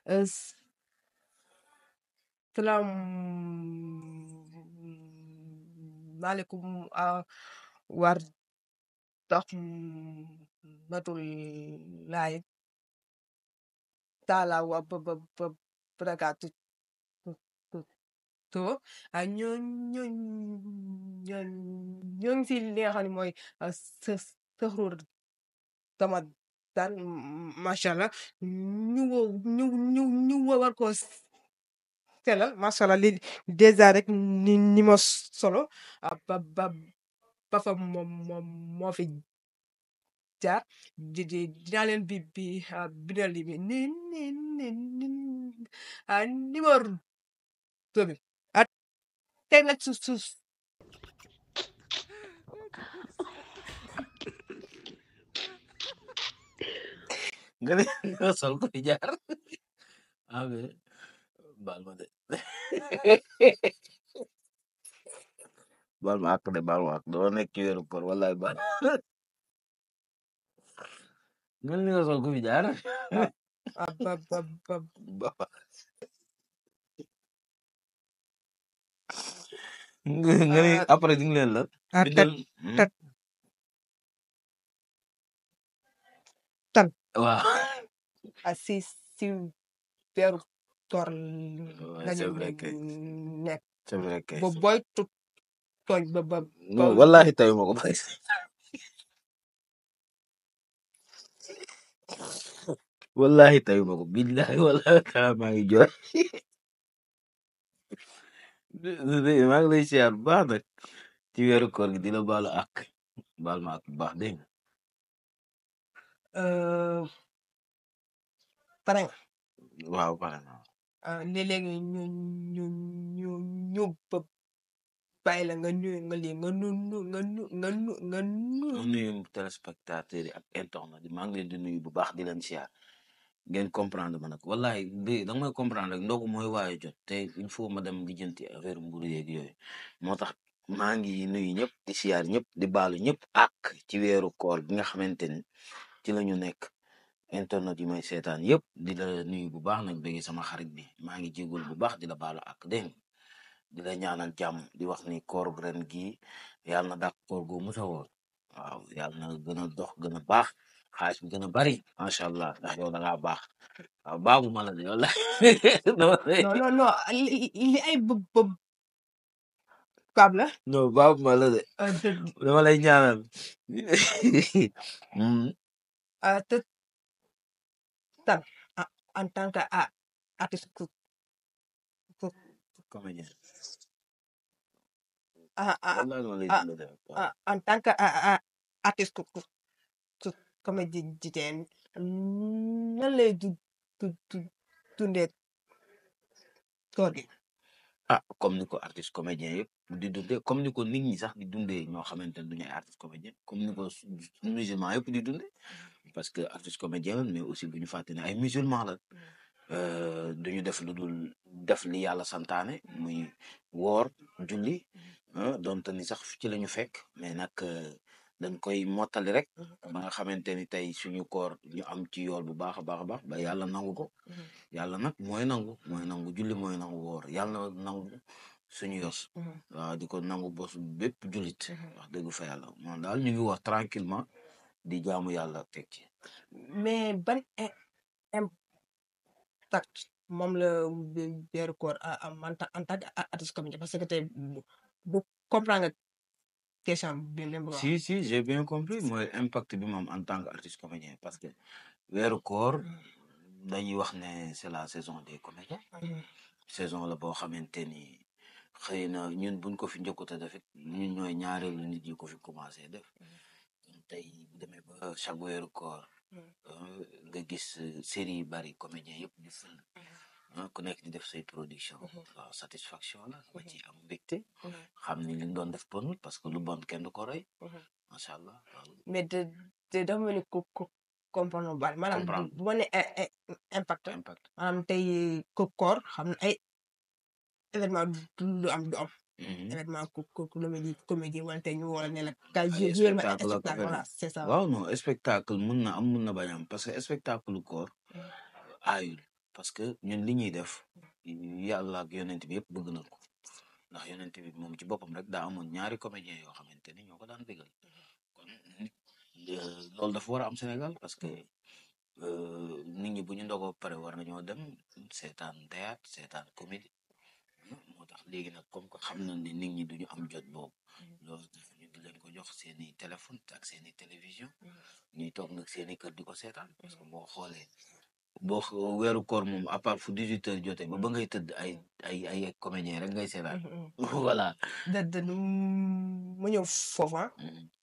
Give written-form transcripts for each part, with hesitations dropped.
Euh, Salam alaikum warahmatullahi taala wa barakatuh ñu ñu ñu ñu ngi si li nga xam ne mooy sëxru Ramadan macha allah ñu war ko selal macha allah li dèjà rek ni ma solo ba fa moo fi jaar dinaa leen bindal li bi numéro bi tey nag su nga ne nga sol ko di jaar baal ma de baal ma àq de baal ma àq doo nekk ci weeru koor wallaay baal nga ne nga sol ko di jaar nga ne après di nga leen la bindal tan waaw si weeru koor c'est lañu vrai que nekk c'est vrai que booy tooñ non wallahi tayu ma ko bay wallahi tayu ma ko billahi wallahi taala maa ngi jooy maa ngi lay siyaar bu baax nag ci weeru koor gi di la baalu àq baal ma àq bu baax dégg nga pare nga waaw pare na léegi ñu bàyyi la nga nuyu nga lii nga nuyu téléspectateurs yi ak internet yi maa ngi leen di nuyu bu baax di leen siyaar ngeen comprendre ma nag wallahi bi da nga may comprendre rek ndogu mooy waaye jot te il faut ma dem lijjanti affaire mburu yeeg yooyu moo tax maa ngi nuyu ñëpp di siyaar ñëpp di baalu ñëpp ak ci weeru koor bi nga xamante ni ci la ñu nekk internet yi may seetaan yëpp di la nuyu bu baax nag bëgg sama xarit bi maa ngi jégul bu baax di la baalu ak dégg di la ñaanal jàmm di wax ni koor ren gii yàlla na dàq koor gu musa woon waaw yàlla na gën a dox gën a baax xaalis bi gën a bari macha allah ndax yow da ngaa baax waaw baabu ma la de wala non li ay baab la non baabu ma la de dama lay ñaanal te tan en tant que artiste comédien en tant que artiste comédien nan lay dundee koor gi comme ni ko artiste comédien yëpp di dundee comme ni ko nit ñi sax di dundee ñoo xamante ne duñu ay artiste comédien comme ni ko musulman yëpp di dundee parce que artiste comédien mais aussi bu ñu fàtte ne ay musulman la duñu def lu dul def li yàlla santaane muy woor julli donte ni sax ci la ñu fekk mais nag dañ koy mottali rek ba nga xamante ni tey suñu koor ñu am ci yool bu baax a baax a baax ba yàlla nangu ko yàlla nag mooy nangu julli mooy nangu woor yàlla nangu suñu yos waaw di ko nangu bos bépp jullit wax dëgg fa yàlla moom daal ñu ngi wax tranquillement di jaamu yàlla teg ci mais ban impact moom la weeru koor en tant que artiste comédien parce que tey bu comprendre nga question bi si j'ai bien compris mooy impact bi moom en tant que artiste comédien parce que weeru koor dañuy wax ne c'est la saison des comédiens saison la boo xamante ni xëy na ñun buñ ko fi njëkkut a def it ñun ñooy ñaareelu nit yi ko fi commencé def tey bu demee ba chaque weeru koor nga gis série yu bari comédien yëpp di fël ku nekk di def say production waaw satisfaction la ma ci am mbégte xam ni li nga doon def bonul parce que lu bon kenn du ko roy macha allah mais de dafa mel ni ko comprendre bu baax maanaam bu ma ne impact maanaam tey koor xam na ay événement du am événement comédie wala tey ñu wala ne la kay spectacle voilà c'est ça waaw non spectacle mun na am mun na bañ am parce que spectacle koor aayul parce que ñun li ñuy def yàlla ak yonent bi yëpp bëgg nañ ko ndax yonent bi moom ci boppam rek daa amoon ñaari comédien yoo xamante ni ñoo ko daan bégal kon loolu dafa war a am Sénégal parce que nit ñi bu ñu ndogoo pare war nañoo dem seetaan théâtre seetaan comédie moo tax léegi nag comme que xam nañ ne nit ñi duñu am jot boobu loolu tax ñu di leen ko jox seeni téléphone ak seeni télévision ñuy toog nag seeni kër di ko seetaan parce que boo xoolee weeru koor moom à part fu 18h jotee ba ngay tëdd ay comédien rek ngay seetaan voilà mu ñëw foofu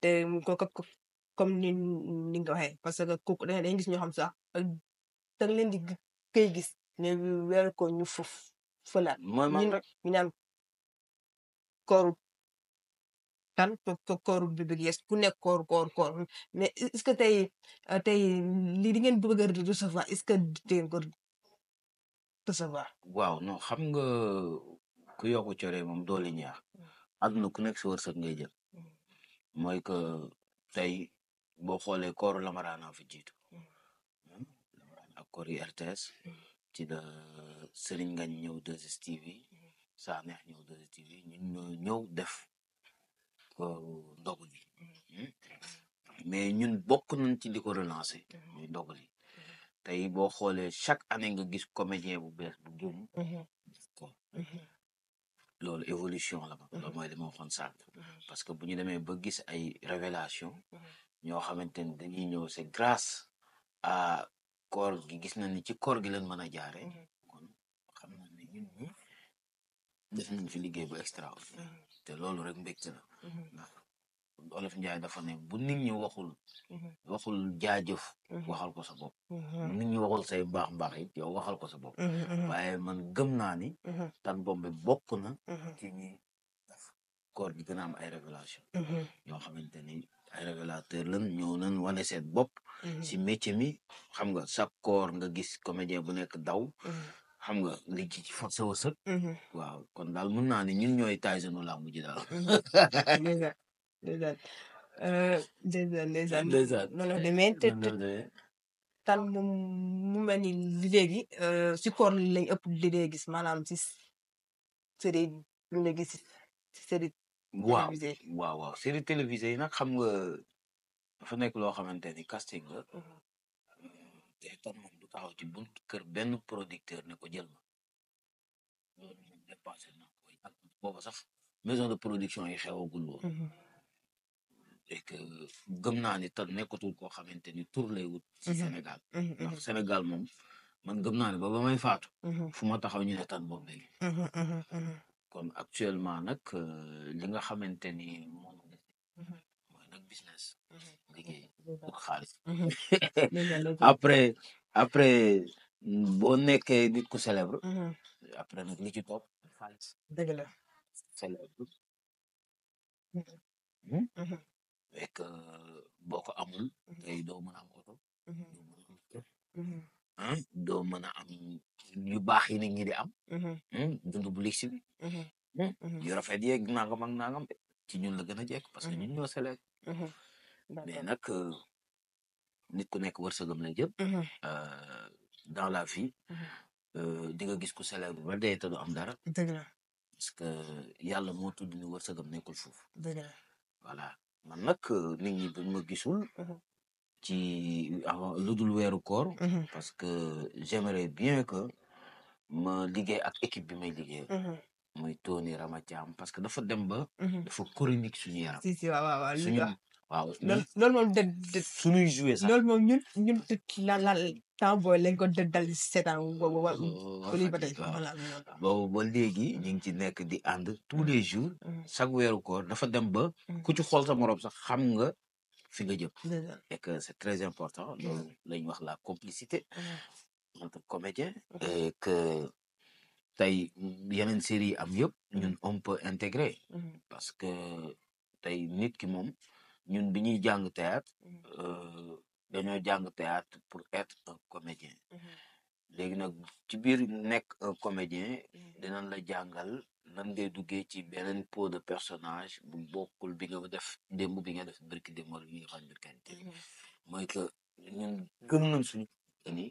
te ko comme ni nga waxee parce que kooku dañuy gis ñoo xam sax da nga leen di koy gis ne weeru ko ñu fëlaat man rek ñu naan kooru tan kooru bi yes ku nekk koor mais est-ce que tey lii di ngeen bëgg a recevoir est-ce que di ngeen ko recevoir waaw non xam nga ku yokku cere moom doole ñaax àdduna ku nekk si wërsëg ngay jël mooy que tey boo xoolee kooru Lamarana fi jiitu ak koor yi RTS ci la Serigne Ngagne ñëw 2STV Sanex ñëw 2STV ñun ñoo ñëw def kooru ndogu li mais ñun bokk nañ ci di ko relancer ñuy ndogu li tey boo xoolee chaque année nga gis comédien bu bees bu génn ko loolu évolution la loolu mooy li ma waxoon sànq parce que bu ñu demee ba gis ay révélation ñoo xamante ni dañuy ñëw c'est grâce à koor gi gis nañ ni ci koor gi leen mën a jaare kon xam nañ ne ñun ñi def nañ fi liggéey bu extraordinaire te loolu rek mbégte la ndax Olof Njaay dafa ne bu nit ñi waxul jaajëf waxal ko sa bopp bu nit ñi waxul say mbaax it yow waxal ko sa bopp waaye man gëm naa ni Tan Bombe bokk na ci ñi def koor gi gën a am ay révélation yoo xamante ni ay révélateur lan ñëw nañ wane seen bopp si métier mi xam nga chaque koor nga gis comédien bu nekk daw xam nga li ci sa wërsëg waaw kon daal mën naa ni ñun ñooy Tyson laa mujj daal ndeysaan noonu la demee te Tan mu mel ni léegi si koor lañ ëpp di dee gis maanaam si série lu la gis si série télévisée waaw série télévisée yi nag xam nga dafa nekk loo xamante ni casting la te Tan moom du taxaw ci bunt kër benn producteur ne ko jël ma loolu moom dépassé na koy ak booba sax maison de production yi xewagul woon et que gëm naa ni Tan nekkatul koo xamante ni tur lay wut ci Sénégal ndax Sénégal moom man gëm naa ni ba may faatu fu ma taxaw ñu ne Tan Bombe kon actuellement nag li nga xamante ni moom mooy nag business liggéey pour xaalis après boo nekkee nit ku célèbre après nag li ci topp xaalis dëgg la célèbre et que boo ko amul tey doo mën a am oto doo mën a am kër doo mën a am yu baax yi nit ñi di am dund bu ligsi bi yu rafet yeeg nangam ak nangam ci ñun la gën a jekk parce que ñun ñoo célèbre mais nag nit ku nekk wërsëgam lay jël dans la vie di nga gis ku célèbre ba dee te du am dara parce que yàlla moo tudd ni wërsëgam nekkul foofu voilà man nag nit ñi buñ ma gisul ci lu dul weeru koor parce que j'aimerais bien que ma liggéey ak équipe bi may liggéey muy Tony Rama Thiam parce que dafa dem ba dafa chronique suñu yaram waaw suñu waaw loolu moom suñuy joué sax loolu moom ñun la Tan Boy lañ ko dal seetaan ba tey boobu ba léegi ñu ngi ci nekk di ànd tous les jours chaque weeru koor dafa dem ba ku ci xool sa morom sax xam nga fi nga jëm et que c'est très important loolu lañ wax la complicité entre comédiens et que tey yeneen série yi am yëpp ñun on peut intégrer parce que tey nit ki moom ñun bi ñuy jàng théâtre dañoo jàng théâtre pour être un comédien léegi nag ci biir nekk un comédien dinañ la jàngal nan ngay duggee ci beneen pot de personnage bu bokkul bi nga def démb bi nga def birki démb bi nga xam ne mooy que ñun gëm nañ suñu ni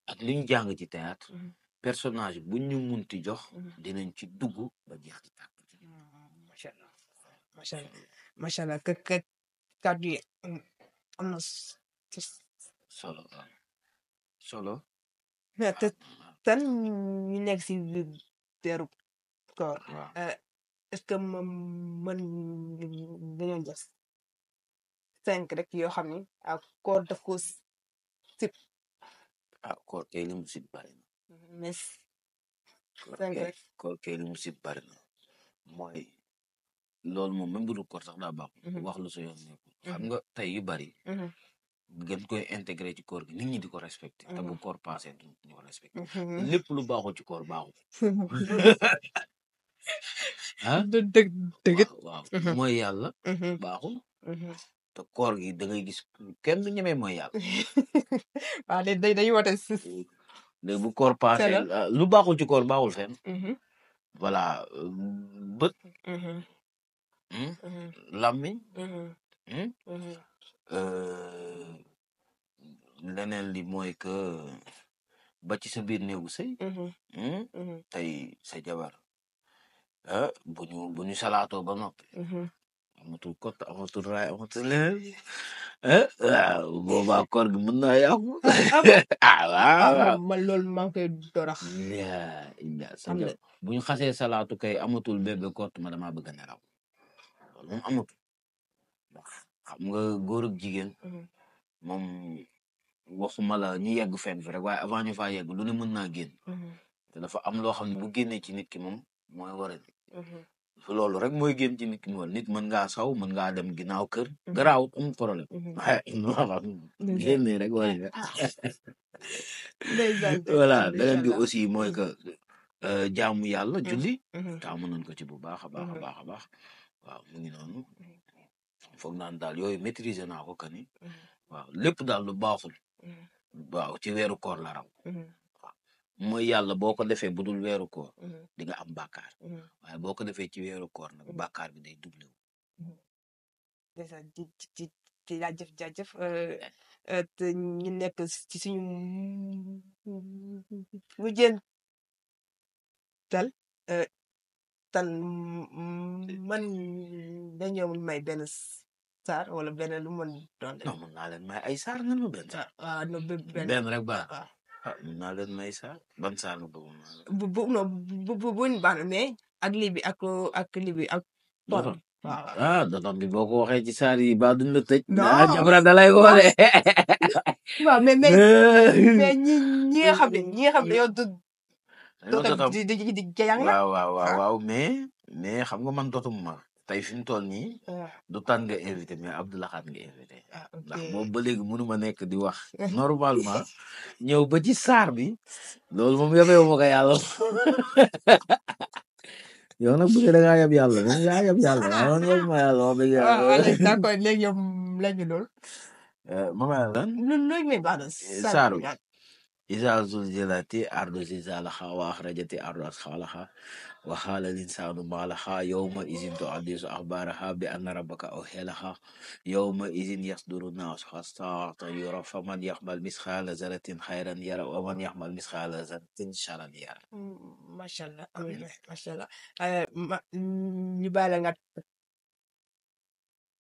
ak li ñu jàng ci théâtre personnage bu ñu munti jox dinañ ci dugg ba jeex ci tàkk. macha allah macha allah macha allah kàddu yi am na solo solo. mais tan ñu nekk si weeru koor est-ce que mën dañoo jox 5 rek yoo xam ni ak koor daf ko sip koor kay li mu sip bari na mais 5 rek koor kay li mu sip bari na mooy loolu moom même bu dul koor sax daa baax wax lu sa yoon nekkul xam nga tey yu bari gën koy intégré ci koor gi nit ñi di ko respecté te bu koor passé du ñu ko respecté lépp lu baaxul ci koor baaxul dëgg waaw mooy yàlla baaxul te koor gi da ngay gis kenn du ñemee mooy yàlla waaw dañuy woote léegi bu koor passé lu baaxul ci koor baaxul fenn voilà bët làmmiñ leneen li mooy que ba ci sa biir néegu sëy tey sa jabar bu ñu salaatoo ba noppi amatul kot amatul raay amatul leneen waaw boobaa koor gi mën naa yàqu waaw man loolu maa ngi koy dorax bu ñu xasee salaatu kay amatul bébé kot ma damaa bëgg a nelaw loolu moom amatul ndax xam nga góor ak jigéen moom waxuma la ñu yegg fenn fi rek waaye avant ñu faa yegg lu ne mën naa génn te dafa am loo xam ne bu génnee ci nit ki moom mooy war a loolu rek mooy génn ci nit ki moom nit mën ngaa saw mën ngaa dem ginnaaw kër garaawut amul problème waaye génnee rek war voilà beneen bi aussi mooy que jaamu yàlla julli taamu nañ ko ci bu baax a baax a baax a baax waaw mu ngi noonu foog naan daal yooyu maîtriser naa ko kani waaw lépp daal lu baaxul waaw ci weeru koor la raw waaw mooy yàlla boo ko defee bu dul weeru koor di nga am bàkkaar waaye boo ko defee ci weeru koor nag bàkkaar bi day doublé wu déjà ci jaajëf te ñu nekk ci suñu mujjeen tal tan man dañoo may benn saar wala benn lu mën doon non mën naa leen may ay saar ngeen ma benn saar no benn rek baax mën naa leen may saar ban saar nga bëgg buñ baax na mais ak lii bi ak lii bi ak doton waaw doton bi boo ko waxee ci saar yi ba duñ la tëj jabra da lay woole waaw mais ñi nga xam ne yow doton di jàng la waaw mais xam nga man dotum ma tey fi mu toll nii du tànn nga invité mais Abdoulaye nga invité ndax boobu ba léegi mënu ma nekk di wax normalement ñëw ba ci saar bi loolu moom yabee ma ko yàlla yow nag bu dee da ngaa yab yàlla moom yaa yab yàlla man yab ma yàlla wax dëgg yàlla d'accord léegi yow lañu lool mama lan loolu may baax na saar bi إذا زلزلت الأرض زلزالها وأخرجت الأرض أثقالها وقال الإنسان ما لها يومئذ تحدث أخبارها بأن ربك أوحى لها يومئذ يصدر الناس أشتاتا يرى فمن يحمل مثقال ذرة خيرا يرى ومن يحمل مثقال ذرة شرا يرى. ما شاء الله ما شاء الله ñu bàyyi la nga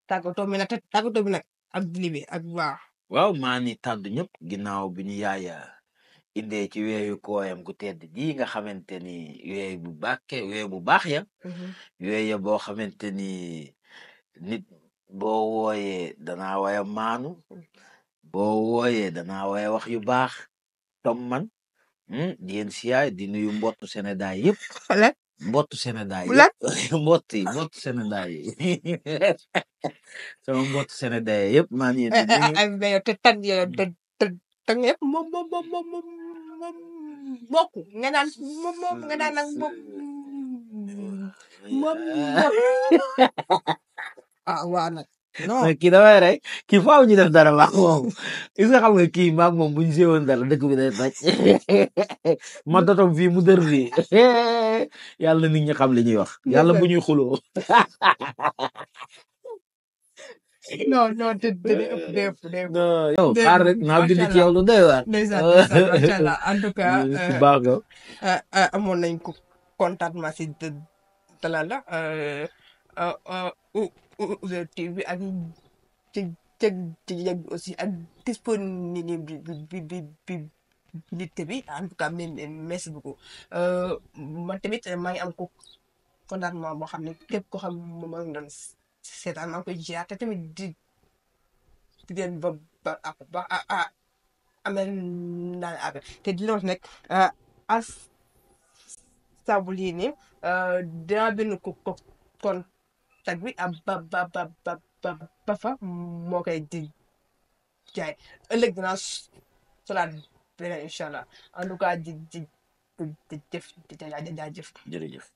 tàggatoo bi nag ak libi ak waaw maa ni tàddu ñëpp ginnaaw bi ñu yaaya indee ci weeyu kooyam gu tedd ji nga xamante ni weey bu baax ya weey ya boo xamante ni nit boo wooyee danaa waya maanu boo wooyee danaa waya wax yu baax tom man di yéen siyaay di nuyu mbottu Sénégal yëpp mbottu Sénégal yëpp mbottu Sénégal yi sama mbottu Sénégal yëpp maa ngi leen te tan yëpp moom mbokk nga naan moom nga naan nag moom waa nag non kii damay rek kii faaw ñu def dara baax moom est-ce que xam nga kii maag moom bu ñu séewoon dara dëkk bi day toj ma dotom fii mu dër fii yàlla nit ñi xam li ñuy wax yàlla bu ñuy xuloo non non day ëpp non yow xaar rek naa bind ci yow lu doy waar. ndeysaan macha allah en tout cas ku baax nga. amoon nañ ko contentement si dalal la ouverture bi ak ci ci yëg aussi ak disponibilité bi en tout cas merci beaucoup man tamit maa ngi am ko contentement boo xam ne képp ko xam maa ngi doon seetaan maa ngi koy ziar te tamit di leen ba amel naa ne affaire te di la wax nag as sabul yi nii dinaa bind ko contact bi ba fa moo koy di jaay ëllëg dinaa solaat beneen incha allah en tout cas di jëf jaajëf. jërëjëf.